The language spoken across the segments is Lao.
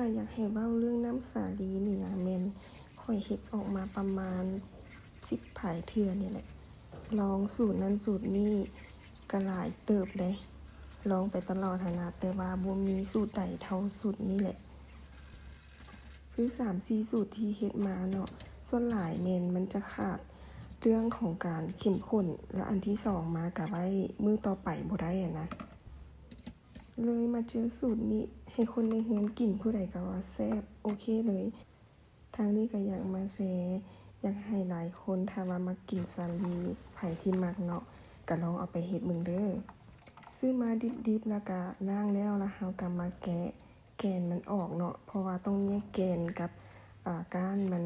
ຖ້າຢາກໃຫ້ເວົ້າເລື່ອງນ້ຳສາລີນີ້ນະ ແມ່ນຂ້ອຍເຮັດອອກມາປະມານສິບປາຍເທື່ອນີ້ແຫຼະ. ລອງສູດນັ້ນສູດນີ້ກໍຫຼາຍເຕີບເດ້ ລອງໄປຕະຫຼອດຫັ້ນນະ ແຕ່ວ່າບໍ່ມີສູດໃດເທົ່າສູດນີ້ແຫຼະ. ຄືສາມສີ່ສູດທີ່ເຮັດມາເນາະ ສ່ວນຫຼາຍແມ່ນມັນຈະຂາດເລື່ອງຂອງການເຂັ້ມຂຸ້ນ ແລະ ອັນທີສອງມາກະໄວ້ມື້ຕໍ່ໄປບໍ່ໄດ້ຫັ້ນນະ. ເລີຍມາເຈີສູດນີ້ ໃຫ້ຄົນໃນເຮືອນກິນຜູ້ໃດກໍວ່າແຊບ ໂອເຄເລີຍ. ທາງນີ້ກໍຢາກມາແຊ ຢາກໃຫ້ຫຼາຍຄົນ ຖ້າວ່າມັກກິນສາລີ ໃຜທີ່ມັກເນາະ ກໍລອງເອົາໄປເຮັດເບິ່ງເດີ. ຊື້ມາດິບໆ ແລ້ວກໍລ້າງແລ້ວ ແລ້ວເຮົາກໍມາແກະ ແກ່ນມັນອອກເນາະ ເພາະວ່າຕ້ອງແຍກແກ່ນກັບ ອາ ກ້ານມັນ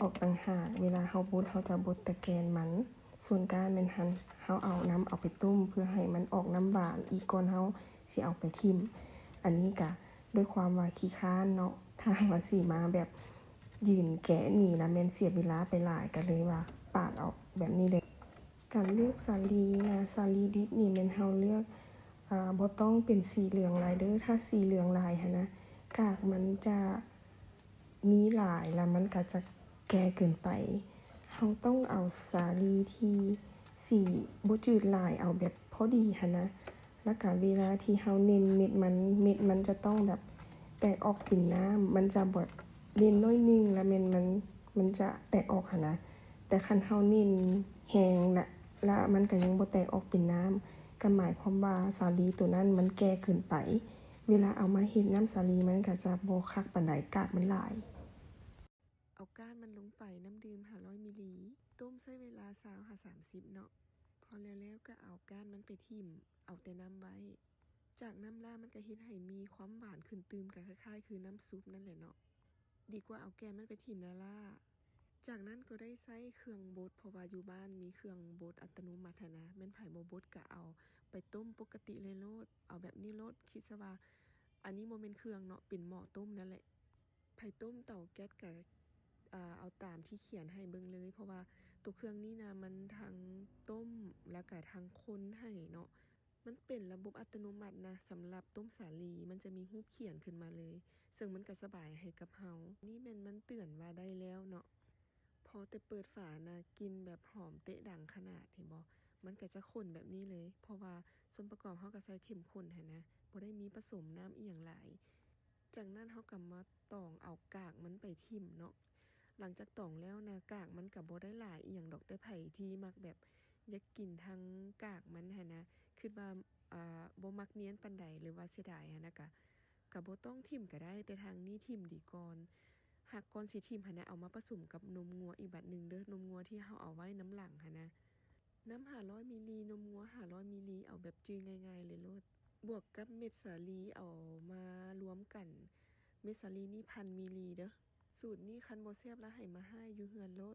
ອອກຕ່າງຫາກ. ເວລາເຮົາບົດ ເຮົາຈະບົດແຕ່ແກ່ນມັນ ສ່ວນກ້ານມັນຫັ້ນ ເຮົາເອົານຳເອົາໄປຕົ້ມ ເພື່ອໃຫ້ມັນອອກນ້ຳຫວານອີກ ກ່ອນເຮົາຊິເອົາໄປຖິ້ມ. ອັນນີ້ກະດ້ວຍຄວາມວ່າຂີ້ຄ້ານເນາະ ຖ້າວ່າຊິມາແບບຢືນແກະນີ້ນະ ແມ່ນເສຍເວລາໄປຫຼາຍ ກະເລີຍວ່າປາດອອກແບບນີ້ເລີຍ. ການເລືອກສາລີນະ ສາລີດິບນີ້ແມ່ນເຮົາເລືອກ ອາ ບໍ່ຕ້ອງເປັນສີເຫຼືອງຫຼາຍເດີ. ຖ້າສີເຫຼືອງຫຼາຍຫັ້ນນະ ກາກມັນຈະມີຫຼາຍ ແລ້ວມັນກໍຈະແກ່ເກີນໄປ. ເຮົາຕ້ອງເອົາສາລີທີ່ສີບໍ່ຈືດຫຼາຍ ເອົາແບບພໍດີຫັ້ນນະ. ແລ້ວກໍເວລາທີ່ເຮົາເໜັນເມັດມັນ ເມັດມັນຈະຕ້ອງແບບແຕກອອກເປັນນ້ຳ ມັນຈະແບບເໜັນໜ້ອຍໜຶ່ງ ແລ້ວແມ່ນມັນ ມັນຈະແຕກອອກຫັ້ນນະ. ແຕ່ຄັນເຮົາເໜັນແຮງລະ ລະມັນກໍຍັງບໍ່ແຕກອອກເປັນນ້ຳ ກໍໝາຍຄວາມວ່າສາລີໂຕນັ້ນມັນແກ່ເກີນໄປ. ເວລາເອົາມາເຮັດນ້ຳສາລີ ມັນກໍຈະບໍ່ຄັກປານໃດ ກາກມັນຫຼາຍ. ເອົາກ້ານມັນລົງໄປ ນ້ຳດື່ມຫ້າຮ້ອຍມິລລີ ຕົ້ມໃຊ້ເວລາຊາວຫາສາມສິບເນາະ. ພໍແລ້ວໆ ກໍເອົາກ້ານມັນໄປຖິ້ມ ເອົາແຕ່ນ້ຳໄວ້. ຈາກນ້ຳລ້າມັນກໍເຮັດໃຫ້ມີຄວາມຫວານຂຶ້ນຕື່ມ ກໍຄ້າຍໆ ຄືນ້ຳຊຸບນັ້ນແຫຼະເນາະ. ດີກວ່າເອົາແກ່ນມັນໄປຖິ້ມນາລ້າ. ຈາກນັ້ນກໍໄດ້ໃຊ້ເຄື່ອງບົດ ເພາະວ່າຢູ່ບ້ານມີເຄື່ອງບົດອັດຕະໂນມັດຫັ້ນນະ ແມ່ນໃຜບໍ່ບົດກໍເອົາໄປຕົ້ມປົກກະຕິເລີຍໂລດ ເອົາແບບນີ້ໂລດ. ຄິດຊະວ່າອັນນີ້ບໍ່ແມ່ນເຄື່ອງເນາະ ເປັນໝໍ້ຕົ້ມນັ້ນແຫຼະ. ໃຜຕົ້ມເຕົາແກັສກໍ ອາ ເອົາຕາມທີ່ຂຽນໃຫ້ເບິ່ງເລີຍ ເພາະວ່າໂຕເຄື່ອງນີ້ນະ ມັນທັງຕົ້ມ ແລ້ວກໍທັງຄົນໃຫ້ເນາະ. ມັນເປັນລະບົບອັດຕະໂນມັດນະ ສຳລັບຕົ້ມສາລີ ມັນຈະມີຮູບຂຽນຂຶ້ນມາເລີຍ ເຊິ່ງມັນກໍສະບາຍໃຫ້ກັບເຮົາ. ນີ້ແມ່ນມັນເຕືອນວ່າໄດ້ແລ້ວເນາະ. ພໍແຕ່ເປີດຝານະ ກິ່ນແບບຫອມເຕະດັງຂະໜາດ ເຫັນບໍ່? ມັນກໍຈະຂຸ້ນແບບນີ້ເລີຍ ເພາະວ່າສ່ວນປະກອບເຮົາກໍໃສ່ເຂັ້ມຂຸ້ນຫັ້ນນະ ບໍ່ໄດ້ມີປະສົມນ້ຳອີ່ຫຍັງຫຼາຍ. ຈາກນັ້ນເຮົາກໍມາຕອງເອົາກາກມັນໄປຖິ້ມເນາະ. ຫຼັງຈາກຕອງແລ້ວນະ ກາກມັນກໍບໍ່ໄດ້ຫຼາຍອີ່ຫຍັງດອກ ແຕ່ໃຜທີ່ມັກແບບຢາກກິນທັງກາກມັນຫັ້ນນະ ຄິດວ່າ ອາ ບໍ່ມັກນຽນປານໃດ ຫຼືວ່າເສຍດາຍຫັ້ນນະ ກະ ກະບໍ່ຕ້ອງຖິ້ມກໍໄດ້ ແຕ່ທາງນີ້ຖິ້ມດີກ່ອນ. ຫາກກ່ອນຊິຖິ້ມຫັ້ນນະ ເອົາມາປະສົມກັບນົມງົວອີກບາດໜຶ່ງເດີ ນົມງົວທີ່ເຮົາເອົາໄວ້ນຳຫຼັງຫັ້ນນະ. ນ້ຳຫ້າຮ້ອຍມິລລີ ນົມງົວຫ້າຮ້ອຍມິລລີ ເອົາແບບຈື່ງ່າຍໆເລີຍໂລດ ບວກກັບເມັດສາລີເອົາມາລວມກັນ. ເມັດສາລີນີ້ພັນມິລລີເດີ. ສູດນີ້ຄັນບໍ່ແຊບລະໃຫ້ມາຮ້າຍຢູ່ເຮືອນໂລດ.